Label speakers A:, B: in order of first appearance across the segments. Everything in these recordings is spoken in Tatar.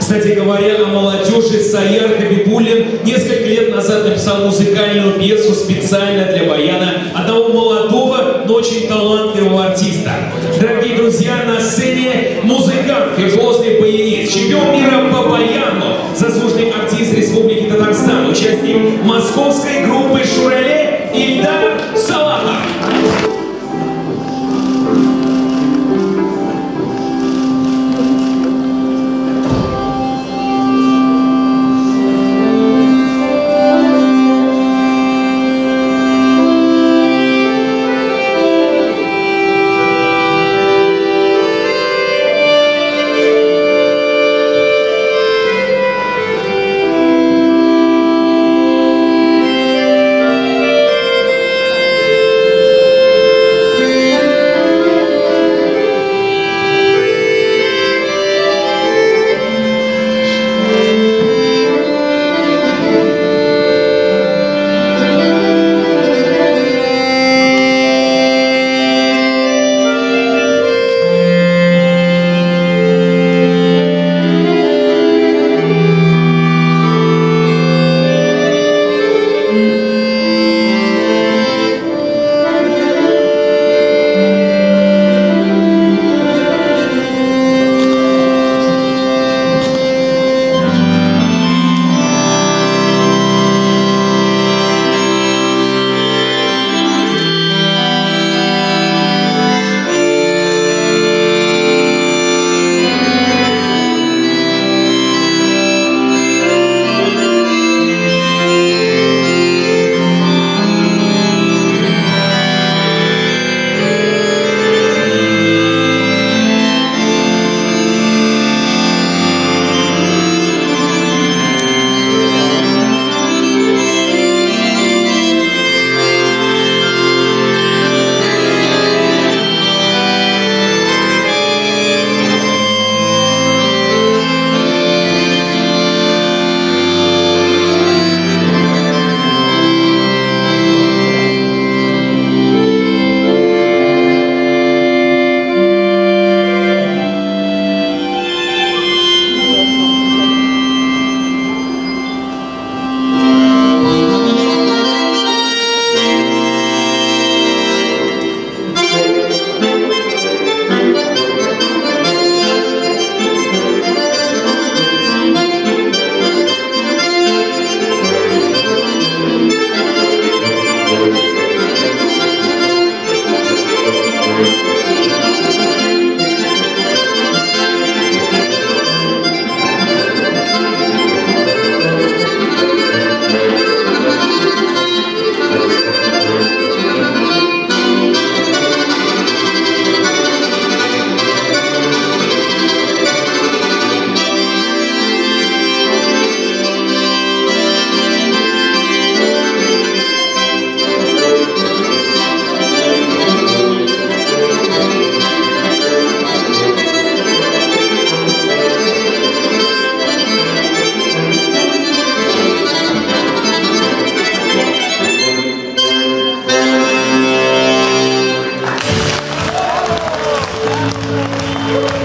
A: Кстати говоря, о молодежи, Саяр Хабибуллин несколько лет назад написал музыкальную пьесу специально для баяна одного молодого, но очень талантливого артиста. Дорогие друзья, на сцене музыкант, виртуозный баянист, чемпион мира по баяну, заслуженный артист Республики Татарстан, участник московской группы «Шурале» Ильдар Салахов.
B: Ильдар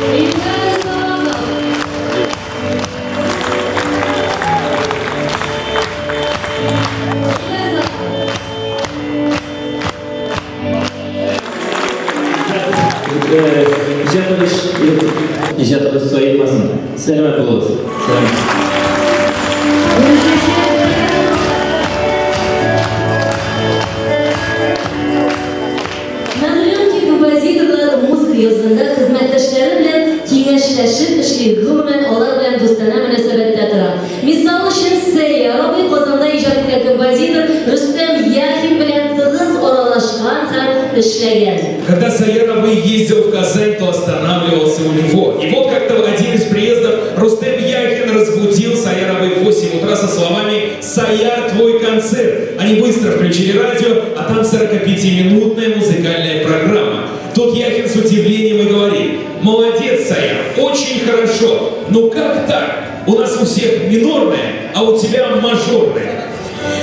B: Салахов. Ильдар Салахов.
C: Иҗатыгыз иҗатыгыз саекмасын. Сәламәт булыгыз. Сәламәт.
B: Мәгълүм ки, композиторлар музыка язганда хезмәттәшләре белән киңәшләшеп эшли, гомумән, алар белән дустанә мөнәсәбәттә тора. Мисал өчен, Сәйяр абый Казанда иҗат иткән композитор Рөстәм Яхин белән тыгыз аралашкан һәм эшләгән.
A: Когда Саяр абый ездил в Казань, то останавливался у него. И вот как-то в один из приездов Рустем Яхин разбудил Саяр абый в 8 утра со словами «Саяр, твой концерт». Они быстро включили радио, а там 45-минутная музыкальная программа. Тут Яхин с удивлением и говорит: «Молодец, Саяр, очень хорошо. Но как так? У нас у всех минорная, а у тебя мажорная».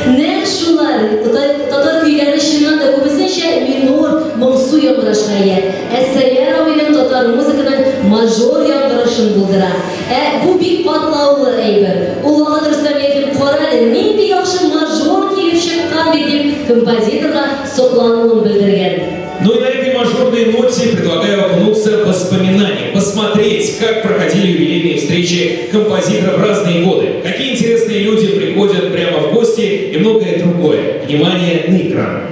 B: Нәкъ шулай, татар, татар көйләре чыннан да күбесенчә минор, моңсу яңгырашка ия. Ә Сәйяр абыйның татар музыканың мажор яңгырашын булдыра. Ә бу бик катлаулы әйбер. Ул вакыт Рөстәм Яхин, Кара әле, нинди яхшы мажор килеп чыккан бит, дип композиторга соклануын белдергән.
A: Ну и на этой мажорной ноте предлагаю окунуться в воспоминания, посмотреть, как проходили юбилейные встречи композиторов в разные годы, какие интересные люди приходят прямо в гости и многое другое. Внимание на экран.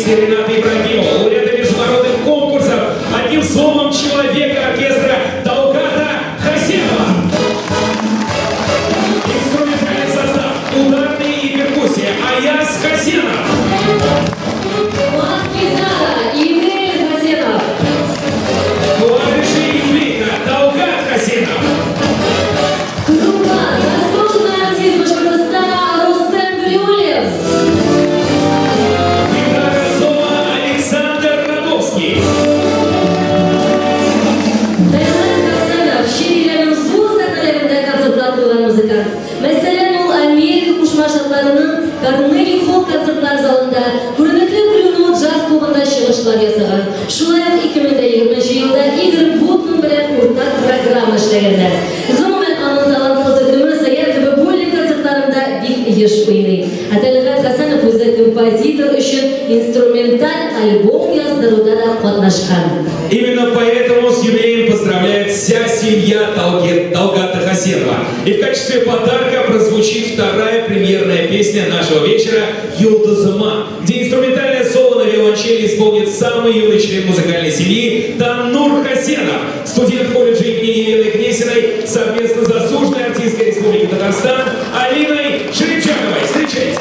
A: песни Рената Ибрагимова, лауреата международных конкурсов, одним словом, человека оркестра Талгата Хасенова. Инструментальный состав, ударные и перкуссия, Аяз Хасенов.
B: Бас-гитара Эмиль Хасенов.
A: Клавиши и флейта Талгат Хасенов.
B: Трубка, заслуженный артист Башкортостана Рустем Галиуллин.
A: Гитара соло Александр Радовский.
B: Тәлгать Хәсәнов чит илләрнең зур сәхнәләрендә концертлар куйган музыкант. Мәсәлән, ул Америка Кушма Штатларының Карнеги Холл концертлар залында, күренекле Blue Note джаз клубында чыгышлар ясаган. Шулай ук 2020 елда Игорь Бутман белән уртак программа эшләгәннәр. Гомумән, аның талантлы төркеме Сәяр Хәбибуллин концертларында бик еш уйный. Ә Тәлгать Хәсәнов үзе композитор өчен инструменталь альбом яздыруда да катнашкан.
A: Именно поэтому с юбилеем поздравляет вся семья Талгата Хасенова. И в качестве подарка прозвучит вторая премьерная песня нашего вечера «Йолдызыма», где инструментальное соло на виолончели исполнит самый юный член музыкальной семьи Танур Хасенов, студент колледжа имени Елены Гнесиной, совместно с заслуженной артисткой Республики Татарстан Алиной Шерипчаковой. Встречайте!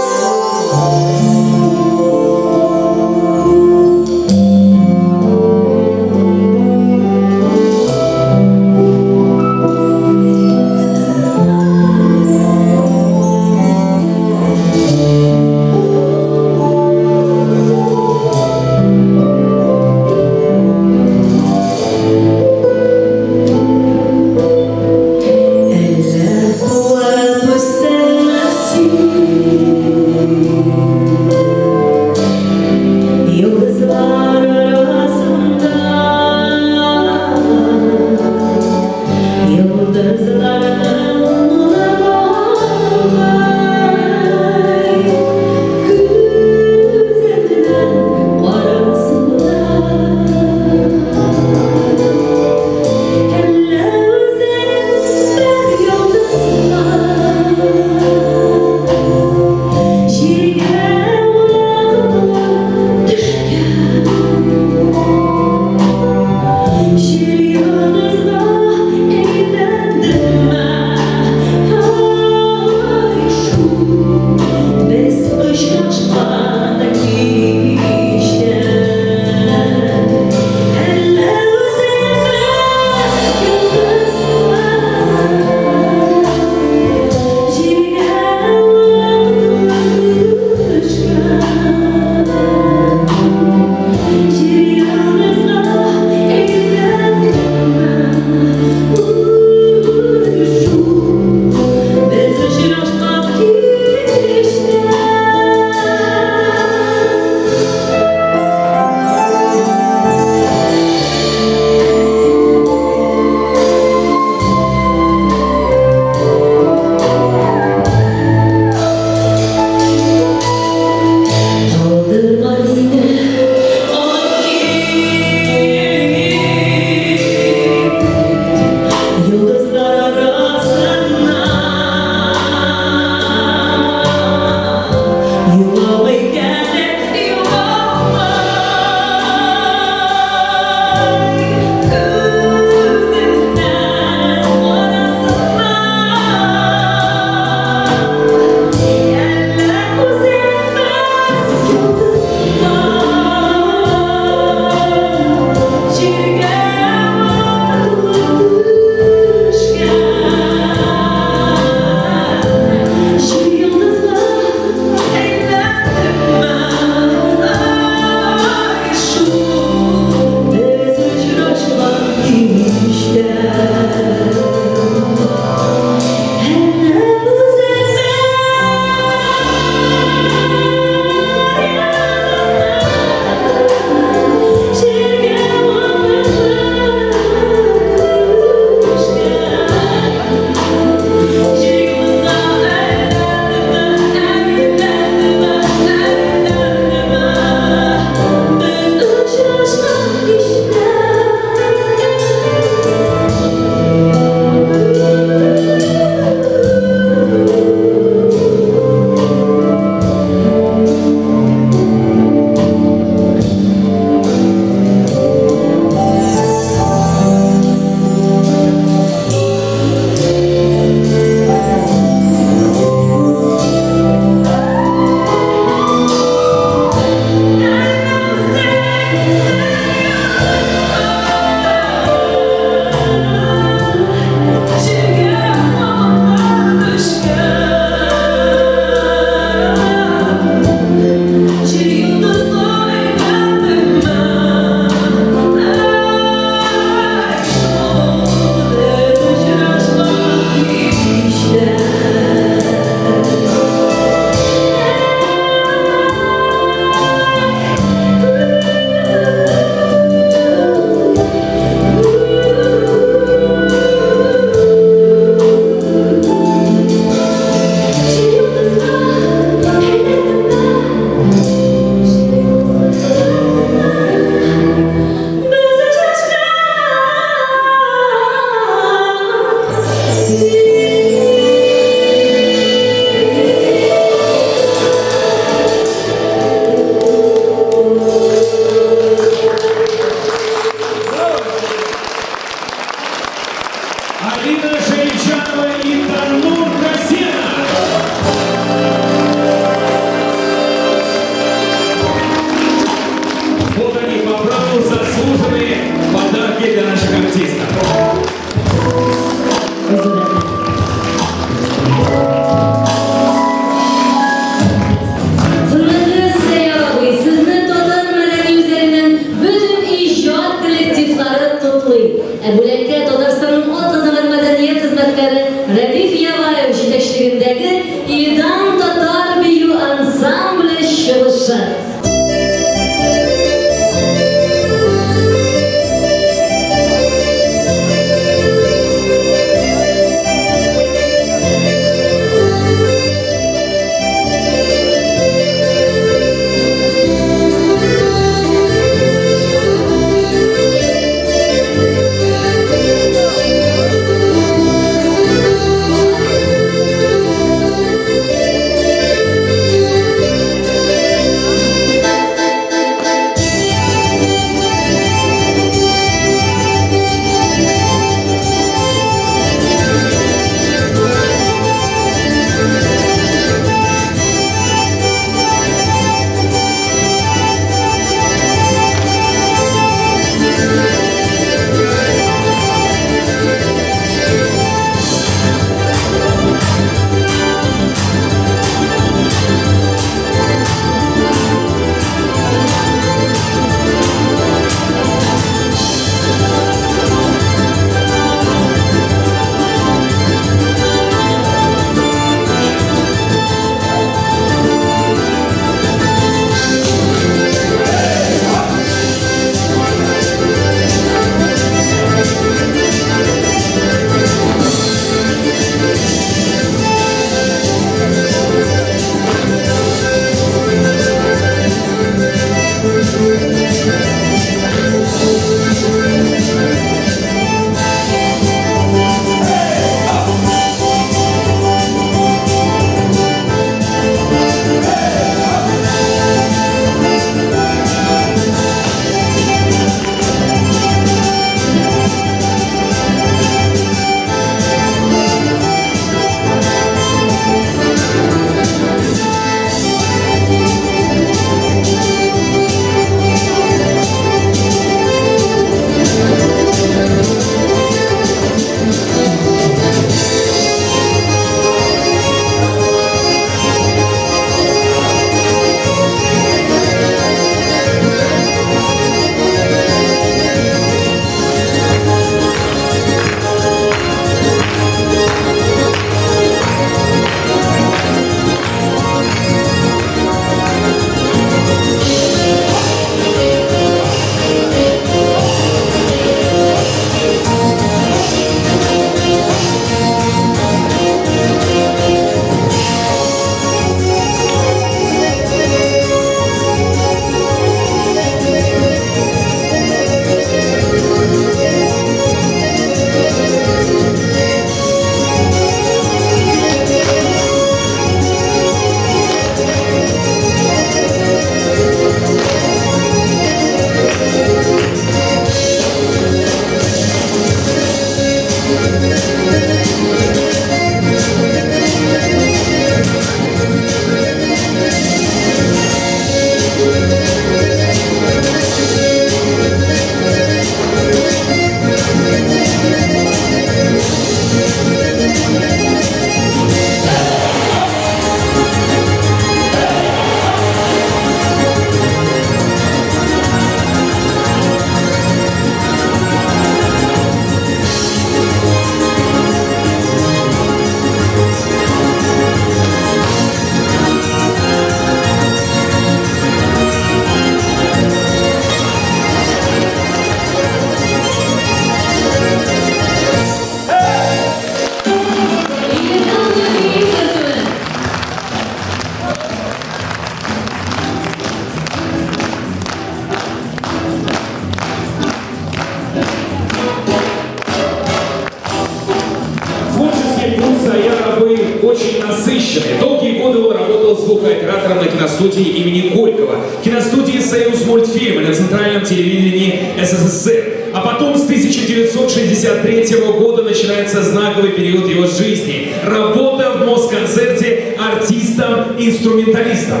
A: звукооператором на киностудии имени Горького, киностудии «Союз мультфильма» на центральном телевидении СССР. А потом с 1963 года начинается знаковый период его жизни. Работа в Москонцерте артистом-инструменталистом.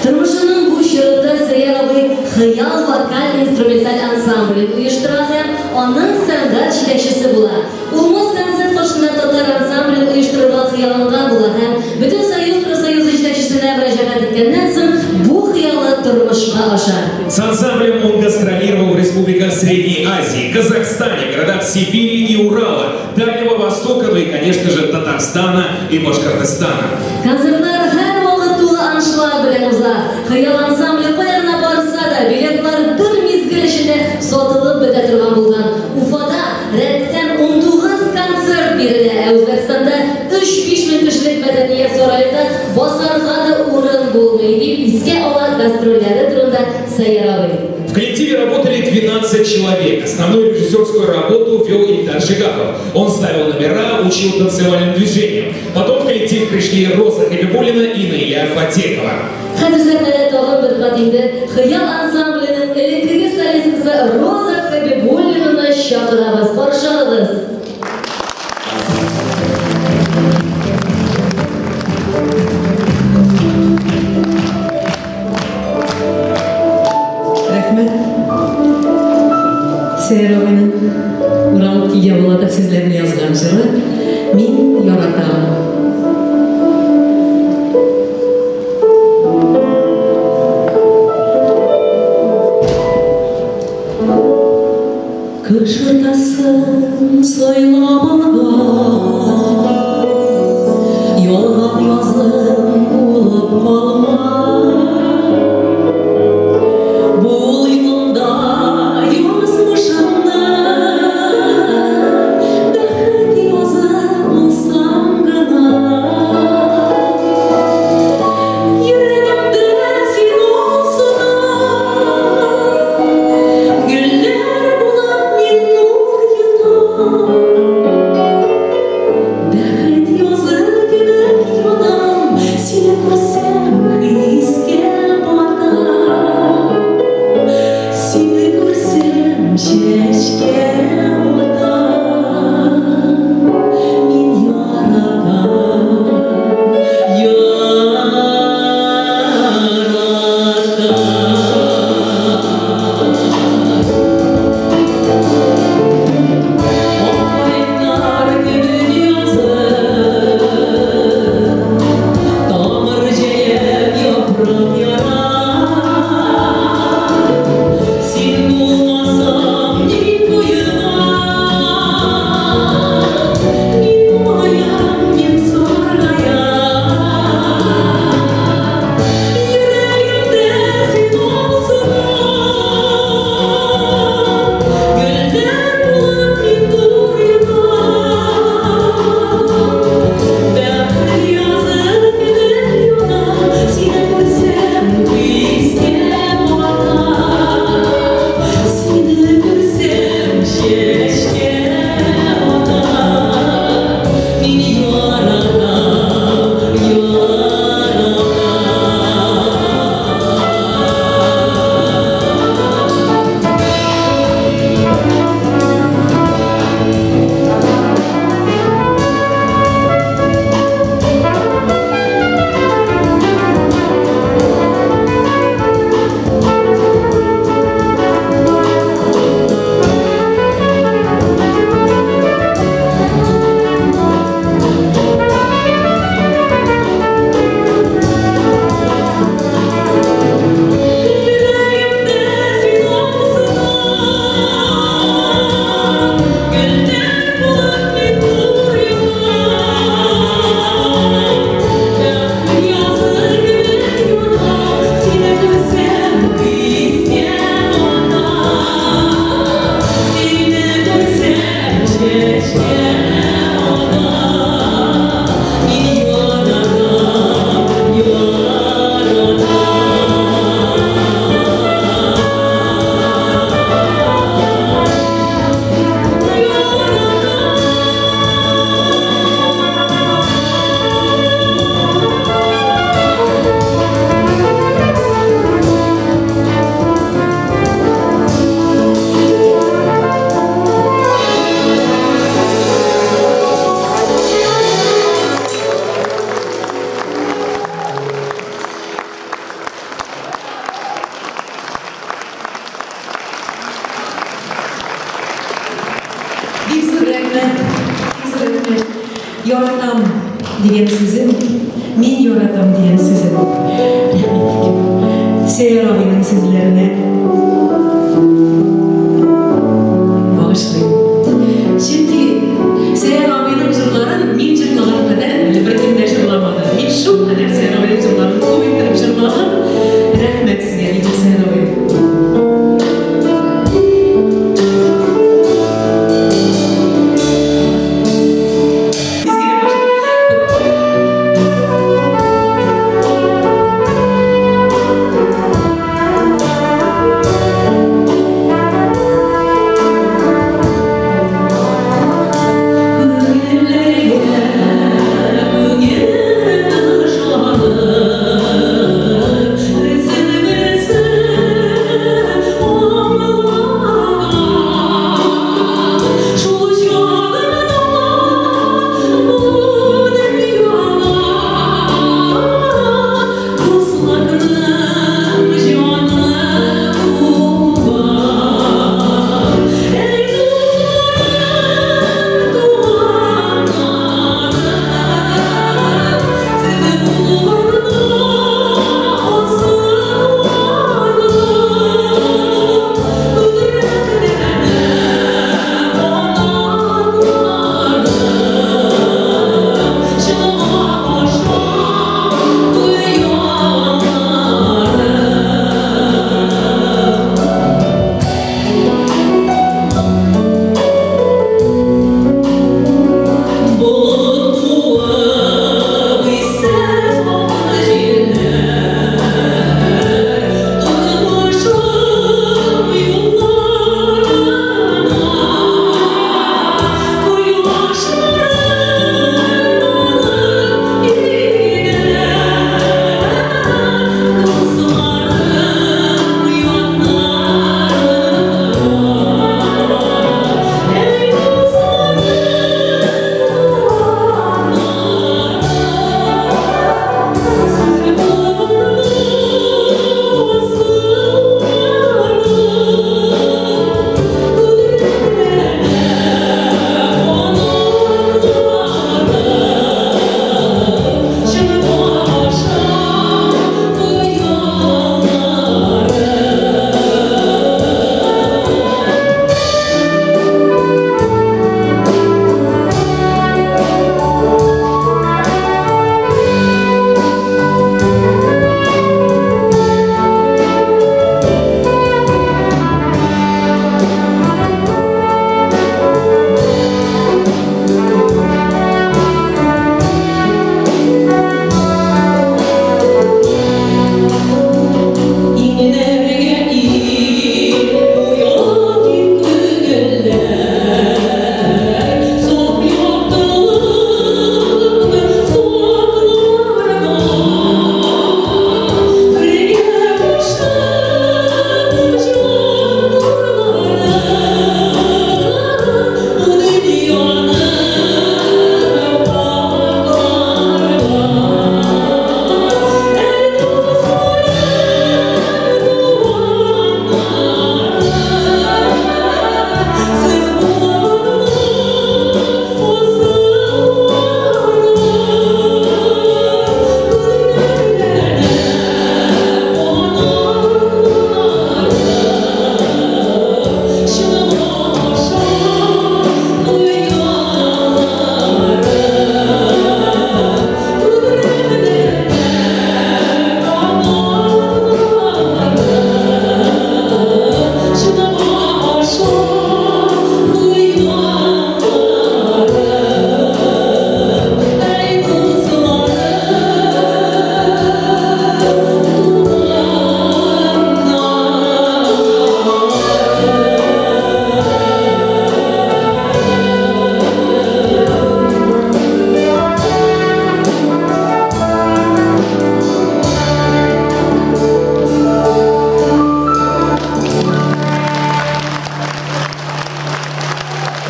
B: Тормышының бу чорында Сәйяр абый Хыял вокаль-инструменталь ансамблен оештыра һәм аның сәнгать җитәкчесе була. Ул Москонцерт каршында татар ансамблен оештырырга хыялланган була һәм Бөтенсоюз профсоюзы җитәкчесенә мөрәҗәгать иткәннән соң бу хыялы тормышка аша.
A: С ансамблем он гастролировал в республиках Средней Азии, Казахстане, городах Сибири и Урала, Дальнего Востока, ну и, конечно же, Татарстана и Башкортостана.
B: Концертлар һәрвакыт тулы аншлаг белән уза. Хыял ансамбле кая гына барса да, билетлар бер мизгел эчендә сатылып бетә торган булган. Уфада рәттән 19 концерт бирелә, ә Үзбәкстанда 3-5 мең кешелек мәдәният сараенда басарга да урын булмый, дип искә ала гастрольләре турында Сәйяр абый.
A: В коллективе работали 12 человек. Основную режиссерскую работу вел Ильдар Шигапов. Он ставил номера, учил танцевальным движениям. Потом в коллектив пришли Роза Хабибуллина и Наиля Фатехова.
B: Хәзер сәхнәдә тагын бер кат инде Хыял ансамбленең элеккеге солисткасы Роза Хабибуллинаны чакырабыз. Каршы алыгыз!
D: Рәхмәт. Сәйяр абыйның Урал кигә була дип сүзләрне язган җыры Мин яратам. Кыш уртасын сайлап алган, Ялган язым булып калма. Бул юлымда язмышымны, Бәхет язы булсаң гына. Йөрәгемдә син алсына, Гөлләр булып мин нур йотам. дигән сүзем, мин яратам дигән сүзем. Рәхмәт. Сәйяр абыйның сүзләренә багышлыйм. Чөнки Сәйяр абыйның җырларын мин җырлаган кадәр әле беркем дә җырламады. Мин шулкадәр Сәйяр абыйның җырларын күп иттереп җырладым. Рәхмәт сезгә, минем Сәйяр абый. Тиз генә баш. Күңелләргә күңел ышанып, берсен-берсе аңлаган. Шул җанымда бу дөньяда дусларның җаны туган. Әй, дусларым, туганнарым, сез булганда асылларым, күкрәкләрдә канатларым, чыга аша хыялларым. Болыт куып исә салкын җилләр, Тормышым юлларына кояш нурын алып килә. Дусларым яннарыма, әй, дусларым, туганнарым, сез булганда асылларым, күкрәкләрдә канатларым, чынга аша хыялларым. Иңнәргә иң куя дип күңелләр, Саф яктылыкны сакларга. Бергә кушып җан нурлары, Бу дөньяны пакьларга. Әй, дусларым, туганнарым, сез булганда асылларым, күкрәкләрдә канатларым, чынга аша хыялларым, күкрәкләрдә канатларым, чынга аша хыялларым. Әй, дусларым, туганнарым.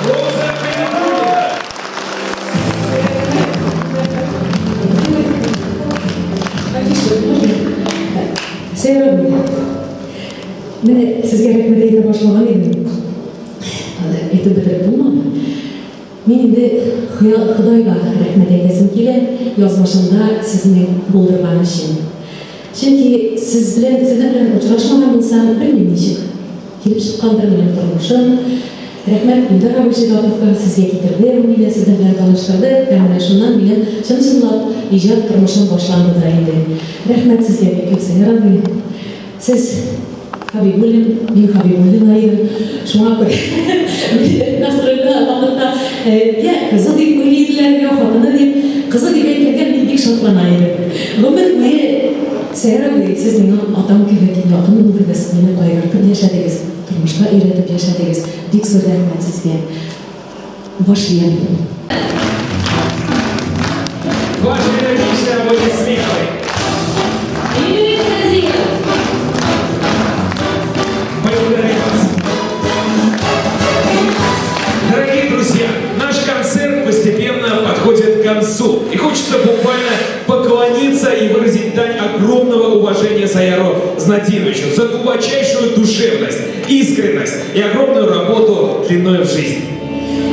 A: Роза Калибуллина.
D: Сәйяр абый, менә сезгә рәхмәт әйтә башлаган идем. Аны әйтеп бетереп булмады. Мин инде Ходайга рәхмәт әйтәсем килә, язмышымда сезне булдырган өчен. Чөнки сез белән, сезнең белән очрашмаган булсам, белмим ничек килеп чыккандыр минем тормышым. Рәхмәт Илдар абый Шиһаповка, сезгә китерде ул мине, сезнең белән таныштырды һәм менә шуннан минем чын-чынлап иҗат тормышым башланды да инде. Рәхмәт сезгә бик күп, Сәйяр абый. Сез Хабибуллин, мин Хабибуллина идем. Шуңа күрә мине гастрольдә вакытта я кызы дип уйлый иделәр, я хатыны дип. Кызы дип әйткәнгә мин бик шатлана идем. Гомер буе, Сәйяр абый, сез миңа атам кебек якын булдыгыз, мине кайгыртып яшәдегез, тормышка өйрәтеп яшәдегез. Бик зур рәхмәт сезгә. Баш иям.
A: Ваши энергичные аплодисменты.
B: Юрий Казиев.
A: Благодарим вас. Дорогие друзья, наш концерт постепенно подходит к концу. И хочется буквально поклониться и выразить дань огромного уважения Саяру Знатиновичу за глубочайшую душевность, искренность и огромную работу длиной в жизнь.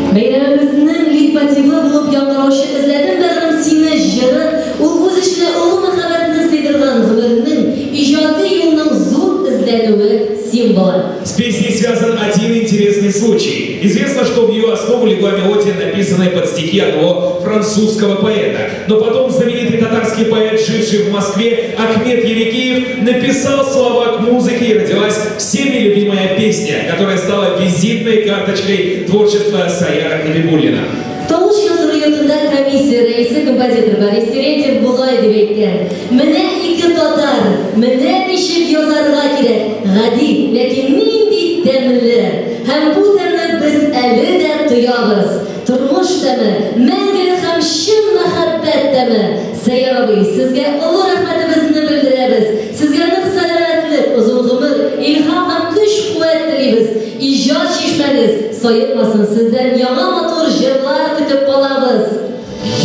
B: Бәйрәмебезнең лейтмотивы булып яңгыраучы «Эзләдем бәгърем сине» җыры ул үз эченә олы мәхәббәтне сыйдырган гомернең, иҗади юлның зур эзләнүе символы.
A: С песней связан один интересный случай. Известно, что в ее основу легла мелодия, написанная под стихи одного французского поэта. Но потом знаменитый татарский поэт, живший в Москве, Ахмед Ерикеев, написал слова к музыке, и родилась всеми любимая песня, которая стала визитной карточкой творчества Саяра Хабибуллина.
B: Тавыш яздыру йортында комиссия рәисе композитор Борис Терентьев болай дип әйткән: «Менә ике татар, менә ничек язарга кирәк, гади, ләкин нинди тәмле. Һәм бу тәмне без әле дә тоябыз. Тормыш тәме, мәңгелек һәм чын мәхәббәт тәме. Сәяр абый, сезгә олы рәхмәтебезне белдерәбез. Сезгә нык сәламәтлек, озын гомер, илһам һәм көч-куәт телибез. Иҗат чишмәгез саекмасын, сездән яңа матур җырлар көтеп калабыз.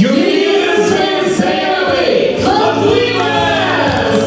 A: Юбилеегез белән, Сәяр абый! Котлыйбыз!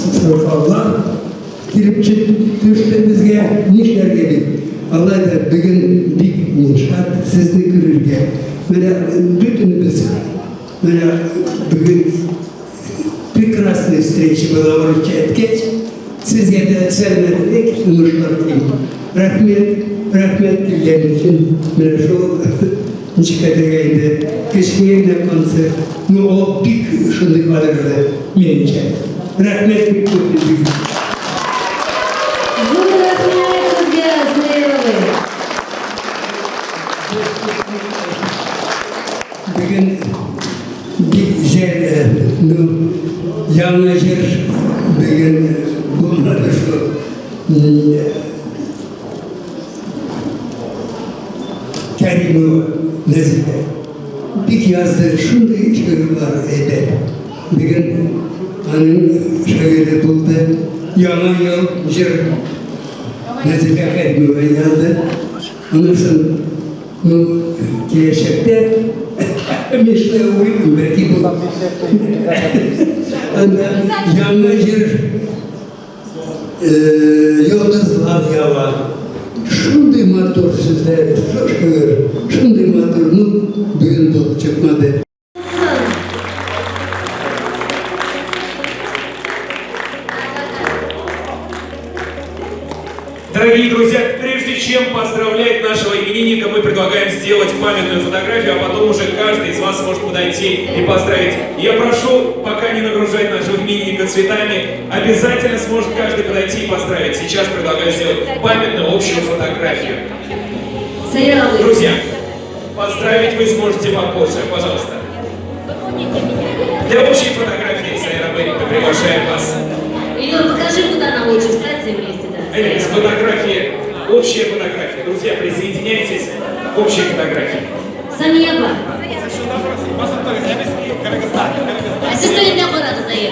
E: Сырхаулар килеп төште безгә, нишләргә бит. Алай да бүген бик мин шат сезне күрергә. Менә бөтенебез менә бүген прекрасная встреча была, урысча әйткәч, сезгә дә сәламәтлек, уңышлар телим. Рәхмәт, рәхмәт килгән өчен. Менә шул ничек әйтергә инде, кечкенә генә концерт, но ул бик шундый кадерле, минемчә. Рәхмәт бик күп сезгә.
B: Зур рәхмәт сезгә, Сәяр абый.
E: Бүген бик җәл, ну, яңа җыр бүген булмады шул. Кәримова Нәзифә бик язды, шундый шигырьләр әйбәт. Бүген аның шигыре булды. Яңа ел җыр Нәзифә Кәримова язды. Аннан соң, ну, киләчәктә мин шулай уйлыйм, бәлки бу анда яңа җыр йолдызлар ява. Шундый матур сүзләр, шигырь, шундый матур, ну, бүген булып чыкмады.
A: Дорогие друзья, прежде чем поздравлять нашего именинника, мы предлагаем сделать памятную фотографию, а потом уже каждый из вас может подойти и поздравить. Я прошу пока не нагружать нашего именинника цветами, обязательно сможет каждый подойти и поздравить. Сейчас предлагаю сделать памятную общую фотографию.
B: Сәяр абый.
A: Друзья, поздравить вы сможете попозже, пожалуйста. Для общей фотографии, Саяр абый, мы приглашаем вас.
B: Илнур, покажи, куда нам лучше встать все вместе, да.
A: Это фотографии, общая фотография. Друзья, присоединяйтесь к общей фотографии.
B: Сания апа. Сез түрендә карагыз, әйе.